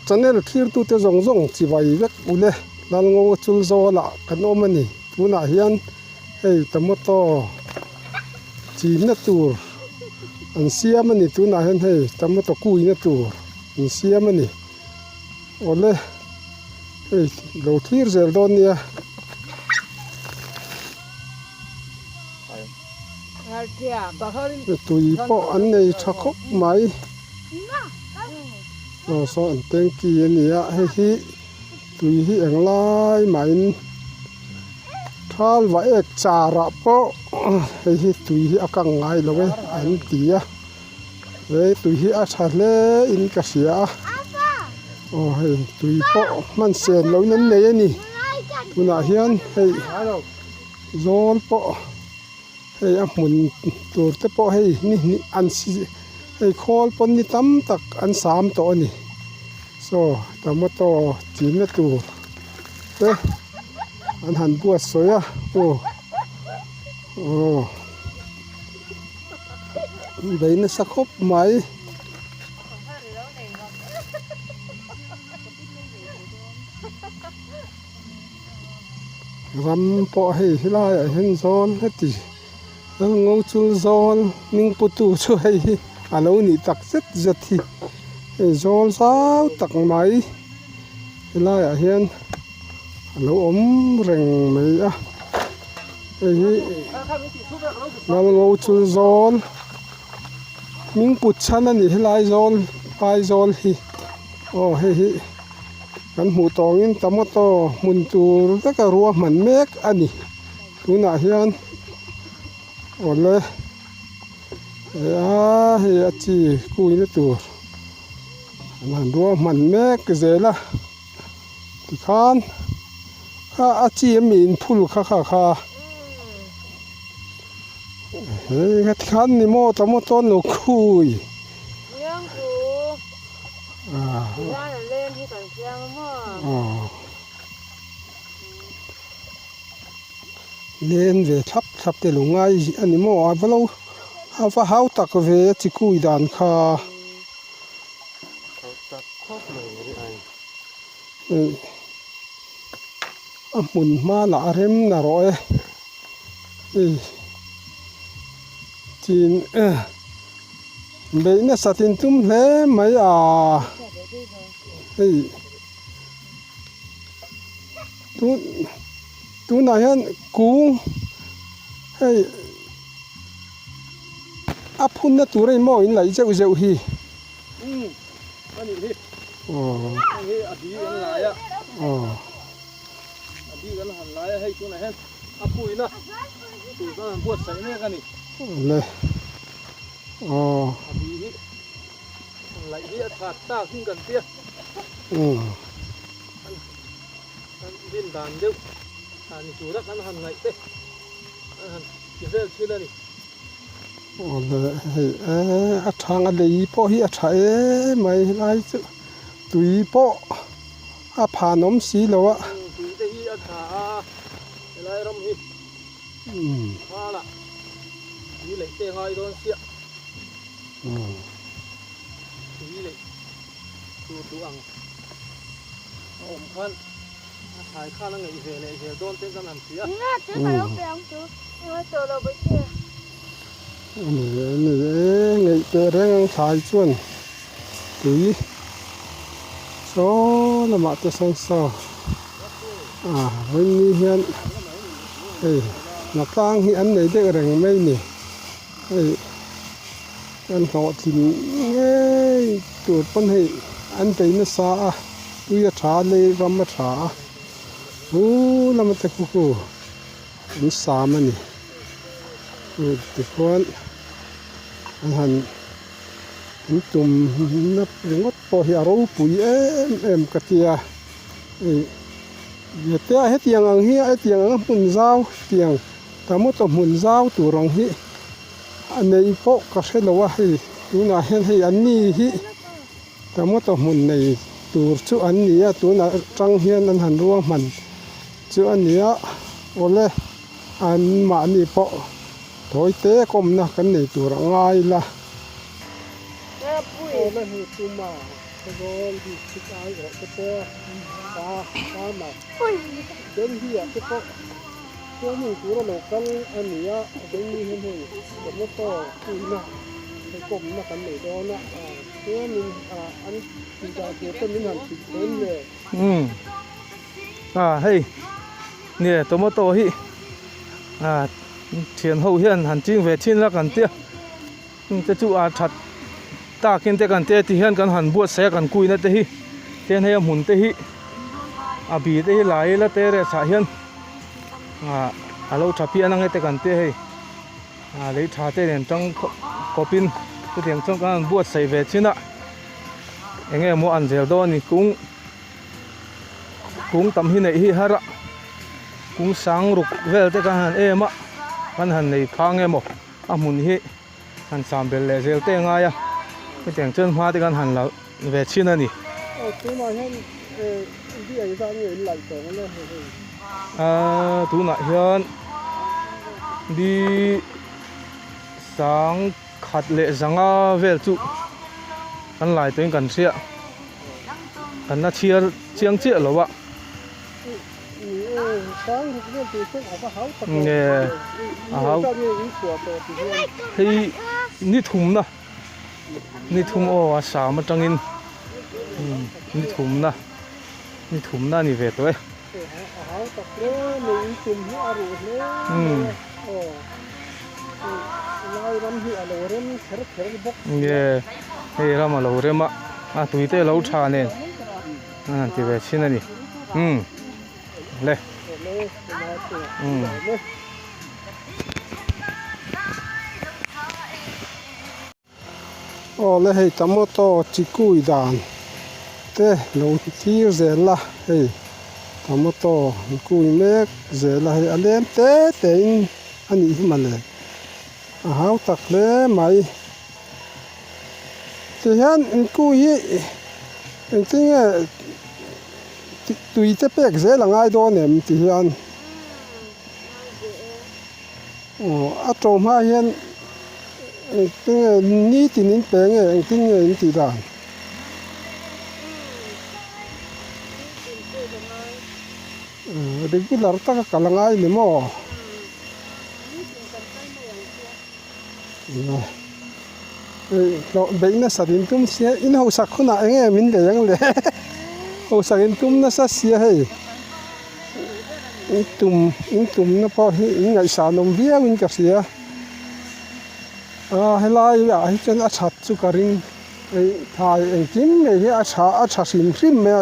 Channel thlirtute zawng zawng chibai vek ule Lalngo chul zawlah kan awm a ni. Tunah hian hei tomato chinna tur an siam a ni. Tunah hian hei tomato kuina tur an siam a ni. Awle hei lo thlir zel dawn nia. Tui pawh an nei tha khawp mai aw saw an tanky a ni a hei hi tui hi eng lai mahin thal va ek char ah pawh hei hi tui hi a kang ngai lo e an ti a he tui hi a tha hle in ka hria a aw hei tui pawh hman sen loh in an nei a ni tunah hian hei. Zawl pawh hei a hmun tur te pawh hei ni hnih an si hei khawl pawn ni tam tak an sam tawh a ni saw tomato chinna tur te an han buatsawi a aw aw bei nasa khawp mai. Ram pawh hei helaiah hian zawl heti ngo chul zawl hming pu tu chu hei hi a lo nih tak zet zet hi hei zawl zau tak mai helaiah hian a lo awm reng mai a hei hi lalngo chul zawl hming put chhan a ni helai zawl phai zawl hi aw hei hi. Kan hmuh tawngin tomato hmun tur veka ruahman mek a ni. Tunah hian awle a hei a chi kuina tur an han ruahman mek zel a tikhan kha a chi a mi inphul kha kha kha hei tikhan ni maw tomato an lo khui. Len ve thlap thlap te lo ngai a ni maw a va lo a va hau tak ve a chi kui dan kha a hmun hma lah a rem na rawh e hei chin. Beih nasat in tum hle mai a hei tun tunah hian kung hei a phunna tur a ni maw in laih zeuh zeuh hi aw. Le aw aw le hei a thang a lei pawh hi a tha em mai helai chu tui pawh. A phan awm si lo a. Tui te hi a tha a, helai ram hi khalah tui leih te ngai dawn siah. Tui leih tur duh ang a awm khan a thlai khan a ngeih ve leh zel dawn te kan han hria. Ani ani e ngeih teh reng ang thlai chuan tui. Saw lamah te sawn saw ah vawiin hian hei hnatlang hi an nei deuh reng mai ni hei an hlawhtlin ngei tur pawn hei an bei nasa a tui a tha a lei ram a tha a hu lama te khu khu an sam a ni tikhuan an han. An tum na ringawt pawh hi a ropui em em ka tia ih tia hetiang ang hi hetiang ang hmun zau tiang tomato hmun zau tur ang hi a nei pawh ka hre lo a hei tunah hian hei an ni hi tomato hmun nei tur chu an ni a tunah tang hian an han ruahman chu a ni a awle an mahni pawh. Tawi te kawmna kan nei tur a ngai la. Aw le hei Puma Khawzawl district aiawh te pawh pa farmer Delhi ah te pawh training tura lo kal a ni a, Delhi hian hei tomato puina hei kawmna kan nei dawn a, chuanin an tih dan tur te min han hrilh dawn le. Umm ah hei nge tomato hi ah thian ho hian han ching ve thin la kan tia. Chung te chu a that takin te kan tia ti hian kan han buatsaih a kan kuina te hi tian hei a hmun te hi a bi te hi la ila te rest ah hian ah a lo tha phian ang e te kan tia hei ah lei tha te nen tang kawp in chutiang chuan kan han buatsaih ve chin a eng nge maw an zel dawn a ni kung kung tam hi neih hi har a kung sang ruk vel te kan han em a kan han nei phang emaw. A hmun hi han sam belh leh zel te a ngai a, hetiang chuan hma te kan han la ve thin a ni. Aw tunah hian bi engzat nge in laih tawh ang le hei hei? Aaa tunah hian bi sang khat leh zanga vel chu kan lai tawhin kan hria, kan la chhiar chiang chiah lo a. Nge a hau hei ni thumna ni thum aw a sam atangin ni thumna ni thumna a ni ve tawh e. Nge hei ram a lo rem a a tui te a lo tha nen. A han ti ve thin a ni umm le umm. Aw le hei tomato chi kui dan te lo thlir zel a hei tomato an kui mek zel a hei a lem te te in a nih hi mawle a hau tak hle mai. Tihian inkû hi engtin nge tui te pek zel a ngai dawn em ti hian aw a to hma hian engtin nge nitin in pe nge engtin nge in tih dan. Regular taka kal a ngai ni maw? Hlawh beih nasa in tum sia in hausak hunah eng nge min lei ang le hausak in tum nasa sia hei in tum in tumna pawh hi in ngaihsan awm viau in ka hria a helai ah hi chuan a that chu ka ring hei thai engkim mai hi a tha a tha hrim hrim mai a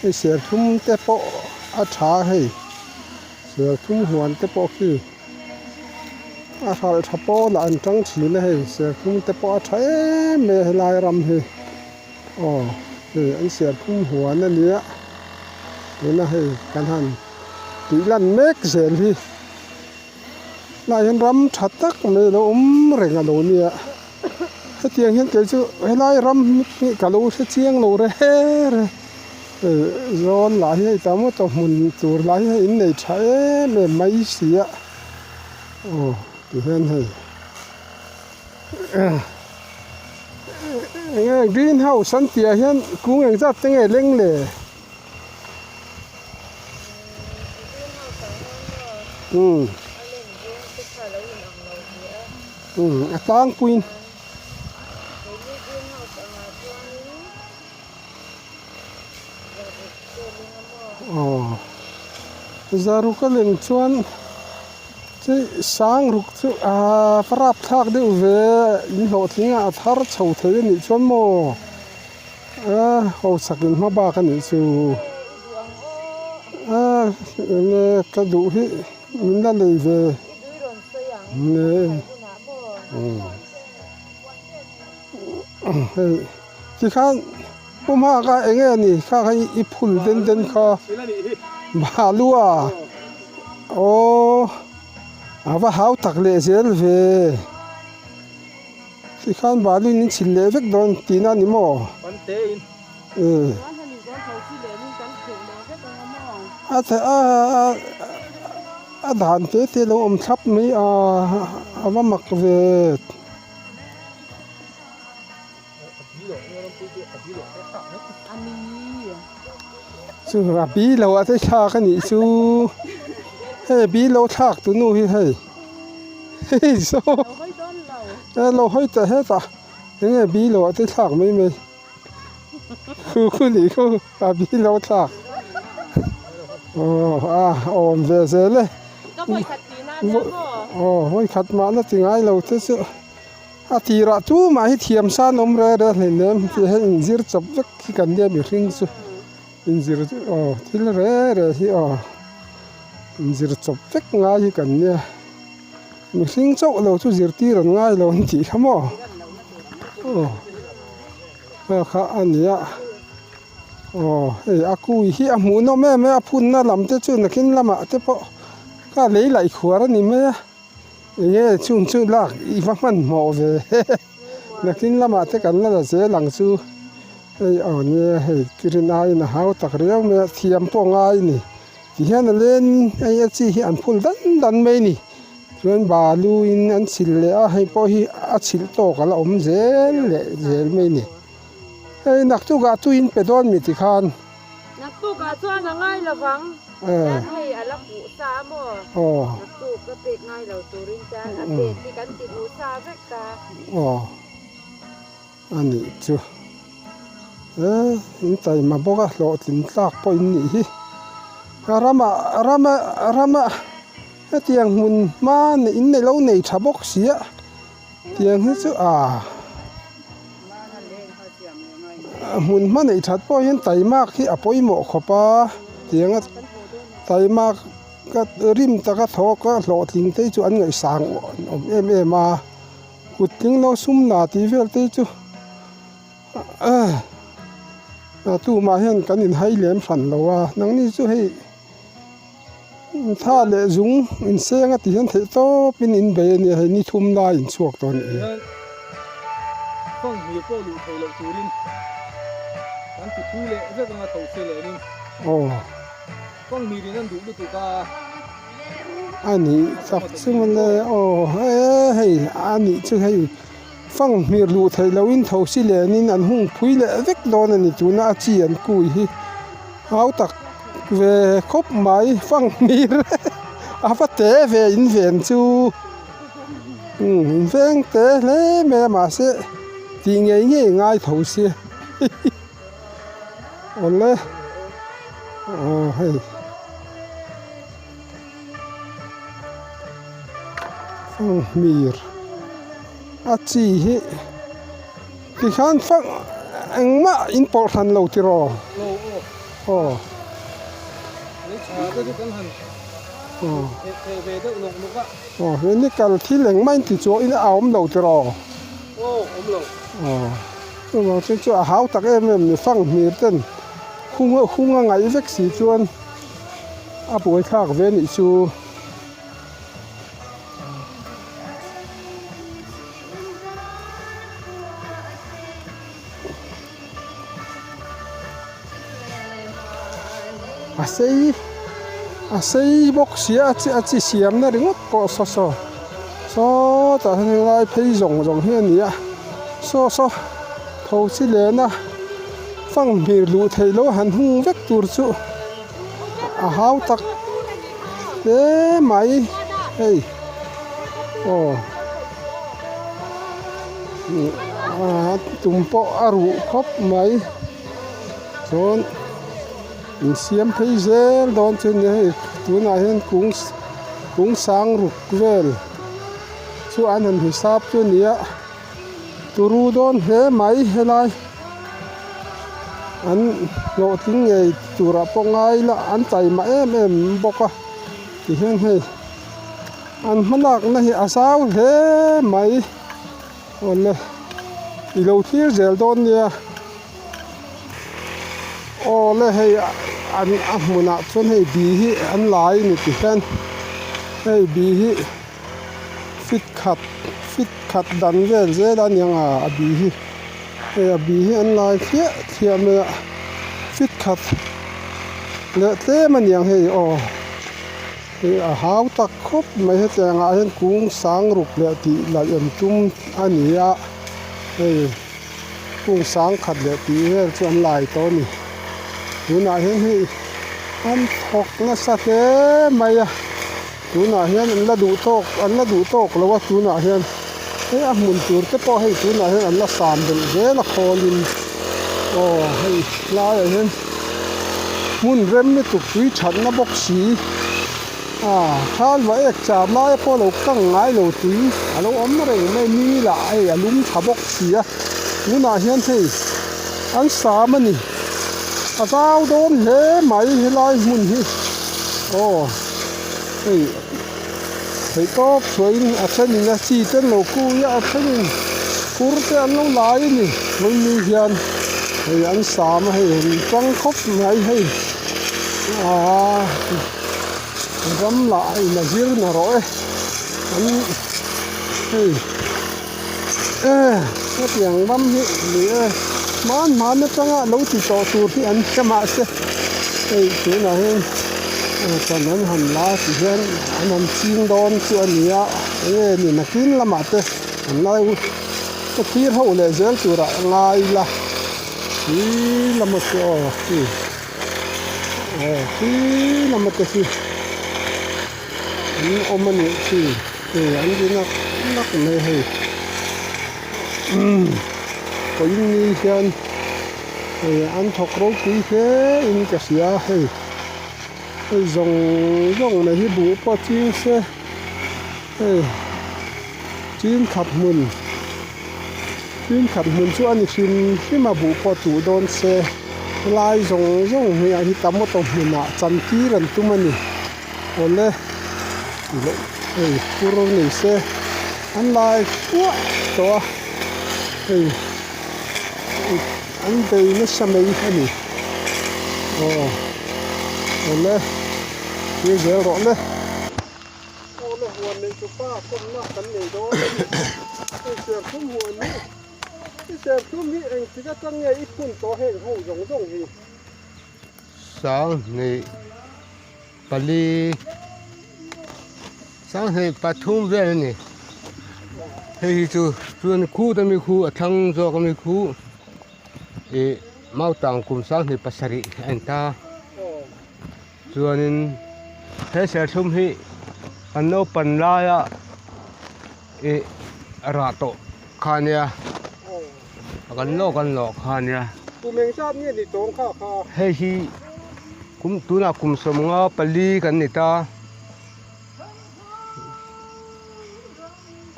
hei serthlum te pawh a tha a hei serthlum huan te pawh khi. A hralh tha pawl ah an tang thin a hei serthlum te pawh a tha em mai a helai ram hi aw hei an serthlum huan a nia tuna hei kan han tih lan mek zel hi tunah hian ram tha tak mai a lo awm reng a lo nia hetiang hian kei chu helai ram hi ka lo hre chiang lo re re. Zawn lah hi hei ta maw tawh hmun tur lah hi hei innei tha em em mai si a aw tihian hei enge green house an tih ah hian kung engzat te nge leng le umm umm a tlangpuiin. Aw zaruk a leng chuan che sang ruk chu ahh parap thlak deuh ve in hlawhtling a a thar chho thei a nih chuan maw ah hausak in hma bak a nih chu ah enge ka duh hi min la lei ve nge hei. Tikhan pu hma kha eng nge ni kha kha i phul den den kha balu a aw a va hau tak leh zel ve tikhan balu in in chhil leh vek dawn tihna a ni maw a a dan te te lo awm thlap mai a a va mak ve. Chu a bi lo ah te thlak a nih chu hei bi lo thlak tu nu hi hei hei saw lo hawi teh hetah enge bi lo ah te thlak mai mai khu khu nih khu a bi lo thlak aw a awm ve zel e aw vawikhat mahna ti ngai lo te chu. A tirah tumah hi thiam san awm reh reh hleinem tih hi inzir chawp vek hi kan nia mihring chu inzir aw thil reh reh hi aw inzir chawp vek ngai hi kan nia mihring chauh lo chu zirtir an ngai lo an tih kha maw aw kha kha a nia aw hei a kui hi a hmuhnawm em em a phunna lam te chu nakin lamah te pawh kha lei laih khuar a ni mai a. Enge chung chu lak i va hmanhmawh ve nakin lamah te kan la la zel ang chu hei aw nia hei rin aiin a hau tak riau mai a thiam pawh ngai a ni tihian a len hei a chi hi an phul dan dan mai a ni chuan balu in an chhilh leh a hei pawh hi a chhilh tawk a la awm zel leh zel mai a ni hei naktukah tuin pe dawn mi tikhan. Naktukah chuan a ngai lo vang. Chuan hei a la huh sa a maw? Naktuk ka pek ngai lo turin chuan a pek hi kan ti huh sa vek ta. Aw a nih chu. E in taima bawk a hlawhtlin tlak pawh in nih hi. A ramah rama rama hetiang hmun hma in nei lo nei tha bawk si a. Tiang hi chu a hmun hma neih that pawh hian taimak hi a pawimawh khawp a tianga taimak ka rim taka thawk a hlawhtling te hi chu an ngaihsang awm em em a kut tling lo sum la tih vel te hi chu tumah hian kan inhai lem hran lo a nangni chu hei. Tha leh zung inseng a ti hian theih tawp in in bei a nia hei ni thum lai in chhuak tawh a nih hi. Fang hmir pawh luh theih loh turin an ti phui leh vek anga tho se leh nin. Aw. Fang hmir in an duh lutuk a. A nih tak chu mawle aw e hei a nih chu hei fang hmir luh theih loh in tho si leh nin an hung phui leh vek dawn a ni tuna a chi an kui hi. Hau tak ve khawp mai fanghmir a va te ve in ven chu umm in veng te hle mai a mahse tih ngei ngei ngai tho sia hihi awle aw hei fanghmir a chi hi. Tikhan fak engmah in pawlh hran lo tiraw? Aw. Aw he ni kal thil engmah in ti chuah in a awm lo tiraw? Aw chuvang chuan chu a hau tak em em ni fang hmir ten hung hung a ngaih vek si chuan a buaithlak ve nih chu. A sei a sei bawk sia a chi a chi siamna ringawt pawh saw saw sawtah hian helai phei zawng zawng hi a ni a saw saw tho chi lena fanghmir luh theih loh han hung vek tur chu a hau tak hle mai hei aw tum pawh a ruh khawp mai chuan insiam phei zel dawn chu nia hei tunah hian kung kung sang ruk vel chu an han hisap chu a ni a. Turu dawn hle mai helai an hlawhtling ngei turah pawh ngai ila an taima em em bawk a tihian hei an hmalakna hi a zau hle mai awle i lo thlir zel dawn nia awle hei an a hmunah chuan hei bi hi an lai a ni tihian hei bi hi. Fit khat fit khat dan vel zel a niang a a bi hi hei a bi hi an lai thliah thliah mai a fit khat leh tlem a niang hei aw hei a hau tak khawp mai hetiang ah hian kung sang ruk leh tih laih an tum a ni a hei. Kung sangkhat leh tih vel chu an lai tawh a ni. Tunah hian hei an thawk nasa hle mai a, tunah hian an la duh tawk an la duh tawk lo a tunah hian hei a hmun tur te pawh hei tunah hian an la sam belh zel a khawlin aw hei laiah hian hmun rem lutuk tui thatna bawk si. A thal va ek char lai pawh lo kang ngai lo tui a lo awm reng mai ni lah hei a lum tha bawk si a tunah hian hei an sam a ni a zau dawn hle mai helai hmun hi aw hei theih tawp chhuahin a thenin a chi te an lo kui a a thenin kur te an lo lai a ni vawiin hian hei an sam a hei an tang khawp mai hei aaa. Ram lah a in a zir na rawh e an hei e hetiang ram hi ni e hman hman atanga lo ti tawh tur hi an hre mahse hei tunah hian tan an han la ti hian an han ching dawn chu a ni a enge ni nakin lamah te an la ka thlir ho leh zel turah ngai ila tui lama chu aw khi. Aw khi lama te khi an awm a nih khi hei an ri nak nak mai hei umm pawhin ni hian hei an thawk ropui hle in ka hria hei hei zawng zawng mai hi buh pawh ching se hei ching khat hmun ching khat hmun chu a ni hrim hrim a buh pawh tuh dawn se. Helai zawng zawng hi a hi tomato hmunah chan tir an tum a ni awle hei fur ni se an lai kuah tawh a hei an bei nasa mai a ni aw awle thlir zel rawh le. Awle huan nei chu pa kawmna kan nei dawn a ni hei serthlum huan hi. I serthlum hi engtik atang nge i phun tawh heng ho zawng zawng hi? Sanghnih pali, sanghnih pathum vel a ni. Hei hi chu chuan khut ami khu a thlang zawk ami khu ih mautang kum sanghnih pasarih a ni ta. Chuanin he serthlum hi kan naupan laia ih rah tawh kha nia kan lawk kan lawh kha nia. Kum eng zat nge ni tawng kha kha? Hei hi kum tunah kum sawmnga pali kan ni ta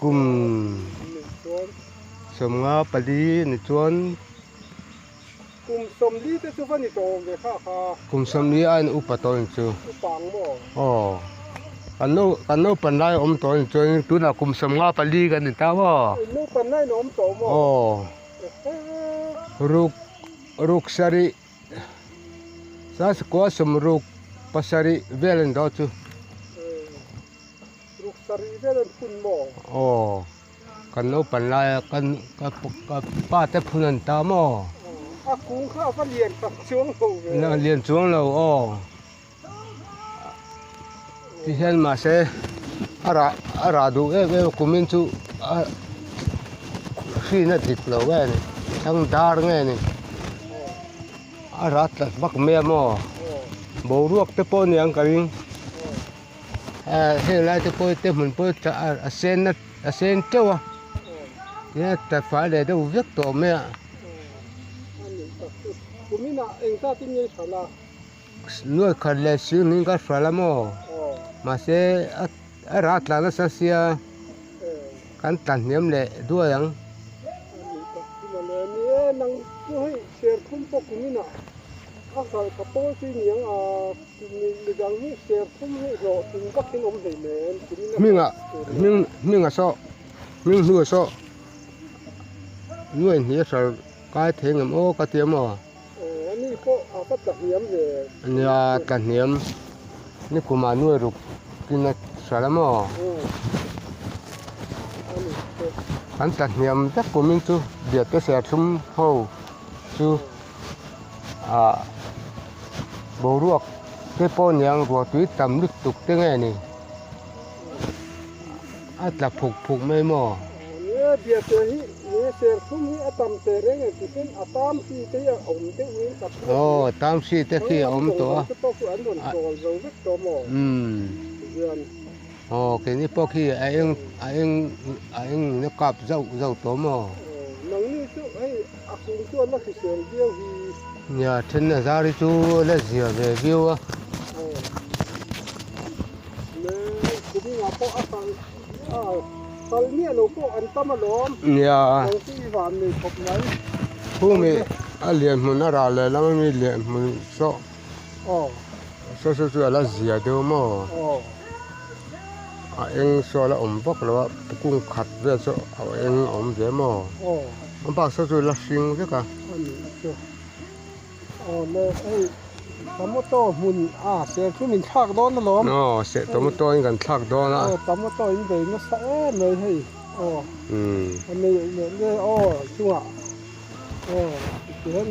kum sawmnga pali ni chuan. Kum sawmli te chu va ni tawh awm ve kha kha. Kum sawmli aiin upa tawh ni chu. Upa ang maw? Aw. Kan no kan naupan lai awm tawh ni chuan tunah kum sawmnga pali kan ni ta maw? In naupan laiin a awm tawh maw? Aw. Ruk ruk sarih sasakua sawmruk pasarih vel a ni dawn chu. Ruk sarih vel an phun maw? Aw. Kan naupan laia kan ka ka pa te phun an ta maw? A kung kha a va lian tak chuang lo ve. Lian chuang lo aw. Tihian mahse a rah a rah duh em em kumin chu a hrin a dik lo nge ni thlang dar nge ni a rah tlat vak mai a maw boruak te pawh aniang ka ring. Heng lai te pawh te hmun pawh a sen a sen teuh a nia ta fai leh deuh vek tawh mai a. Nuai khat leh sing ning ka hral a maw mahse a rah tla nasa sia kan tla hniam leh duai ang. Hminga hming hminga saw hming hnu saw nuai hnih a hral kai thei ngam aw ka ti a maw nia tla hniam nikum ah nuai ruk tin a hral a maw an tla hniam vek kumin chu biate serthlum ho chu. Ah boruak te pawh niang ruah tui tam lutuk te nge ni a tla phuk phuk mai maw. Nia biate hi Ni serthlum hi a tam teh reng e tihian a tam hri te hi a awm deuh in ka hria. Aw tam hri te khi a awm tawh a. Te pawh khu an rawn chawl zo vek tawh maw? Umm. Tihian. Aw keini pawh khi a eng a eng a eng in a kap zauh zauh tawh maw? Aw nangni chu hei a kung chu an la hrisel viau hi. Nia then a zar hi chu a la zia ve viau a. Aw le kumingah pawh a kal a kal miah lo pawh an tam alawm. Nia. Nang chu i van nei khawp mai. Khumi a lian hmun a rah leh lam ami lian hmun saw. Aw. Saw saw chu a la zia deuh maw? Aw. A eng saw a la awm vak lo a kung khat vel saw a eng a awm ve maw? Aw. A bak saw chu a la hring vek a. A nih chu. Aw le hei tomato hmun a serthlum in thlak dawn alawm. Aw seh tomato in kan thlak dawn a. Aw tomato in bei nasa em mai hei. Aw. Umm. A nei leh le aw chungah. Aw tihian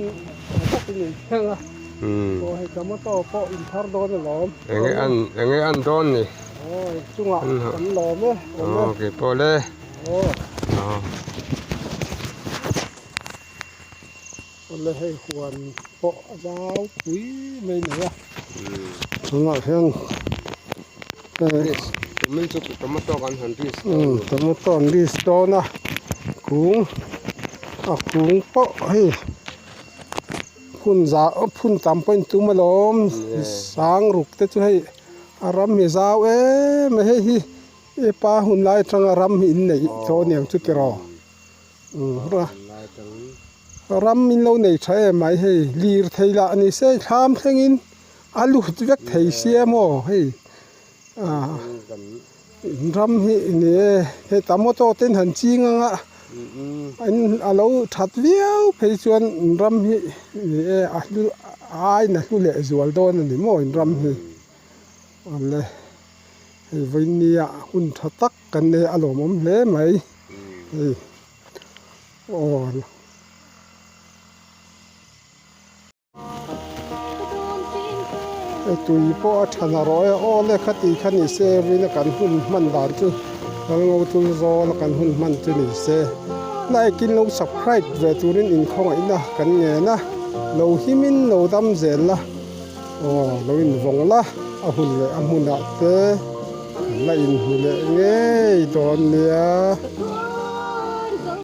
tha takin in thleng a. Aw hei tomato pawh in thar dawn alawm. Enge an enge an dawn ni. Aw chungah kan lawm e. Aw kei pawh le. Aw. Aw. Awle hei huan pawh a zau pui mai nei a. Tunah hian Tomato kan han risk tomato an risk dawn a kung a kung pawh hei phun za phun tam pawh in tum alawm sang ruk te chu hei a ram hi zau em a hei hi i pa hun lai atanga ram hi in neih tawh aniang chu tiraw. Ram in lo nei tha em mai hei lir thei lah ni se thlam thlengin a lut vek thei sia maw hei ah ram hi ni e hei tomato te in han ching ang a in a lo that viau phei chuan ram hi ni e a hlu aiin a hlu leh zual dawn a ni maw in ram hi awle hei vawinia hun tha tak kan nei a lawmawm hle mai. Hei aw. Hei tui pawh a tha na rawh e aw le kha tih kha ni se vawina kan hun hman dan chu lalngo tul zawl a kan hun hman chu ni se like in lo subscribe ve turin inkhawngaihna kan ngen a lo him in lo dam zel la aw lo invawng la a hun leh a hmunah te. Kan la inhmu leh ngei dawn nia.